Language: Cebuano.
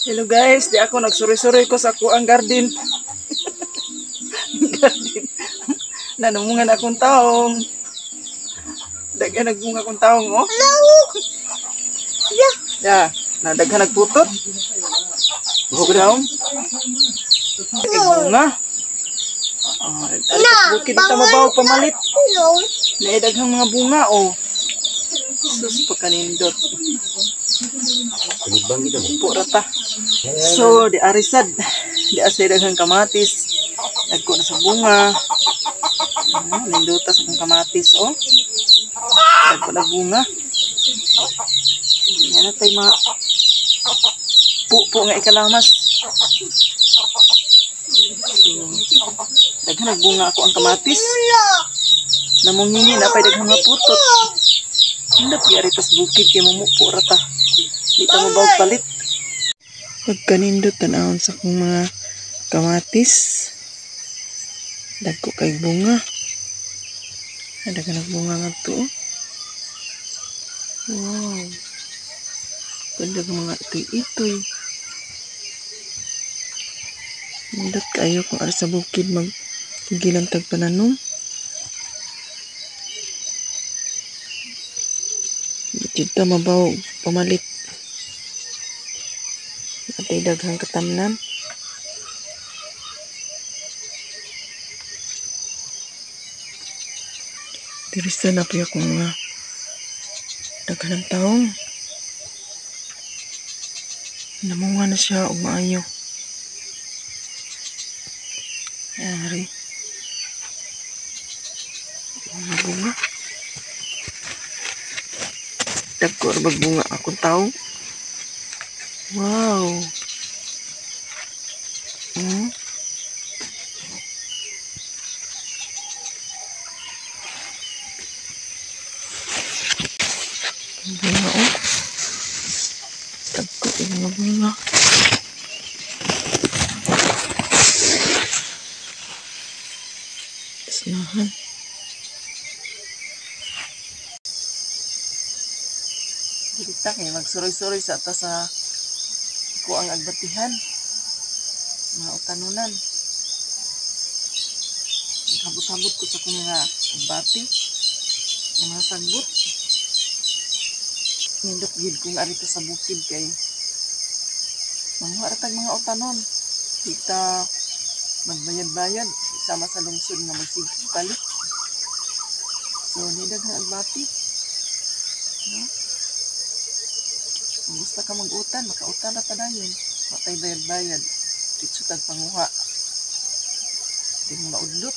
Hello guys, di ako nagsuroy-suroy ko sa kuang garden. Garden. Nanumungan akong taong. Daghan nagbunga akong taong, oh. Yeah. Yeah, nadaghan nagputot. Buhok daw. Bunga. Oh, bukid ita mabaw pamalit. Naidaghang mga bunga, oh. Sus, pagkanindot. Po rata. So, di arisad. Di asay daghang kamatis. Dagko na sa bunga. Nindutas akong kamatis, oh. Dagko na bunga. Yan na tayo mga pupo nga ikalamas. So, daghan nagbunga ako ang kamatis. Namungingi na pa'y daghang mga putot. Hindot di aritas bukid kay mumupo rata. Di ta mabawag palit. Pagkanindot tanawon sa akong mga kamatis. Dagko kay bunga. Daghan nagbunga ngadto. Wow. Ganda mga itoy-itoy. Nindot kayo kung ari sa bukid maggilan tag pananom. Dito mabaw pamalit. Atay daghang katamnan. Dirisa na po akong mga daghan ng taong. Namunga na siya og maayo. Ari. Mga bunga. Dagko ra bunga akong taong. Wow. Bunga, oh. Dagko mga bunga. Sanahan. Dita kay magsuroy-suroy sa ta sa kuang agbatihan. Mga utanunan. Naghabot-habot ko sa kong mga agbati. Mga sagbot. Nindot gid kung arito sa bukid kay manguha ra tag mga utanon. Dita magbayad-bayad sama sa lungsod nga magsigig palit. So nidaghang agbati. No? Kung gusto ka mag-utan, makautan na padayon. Matay bayad-bayad. Kitso tag panguha. Di mo maudlot.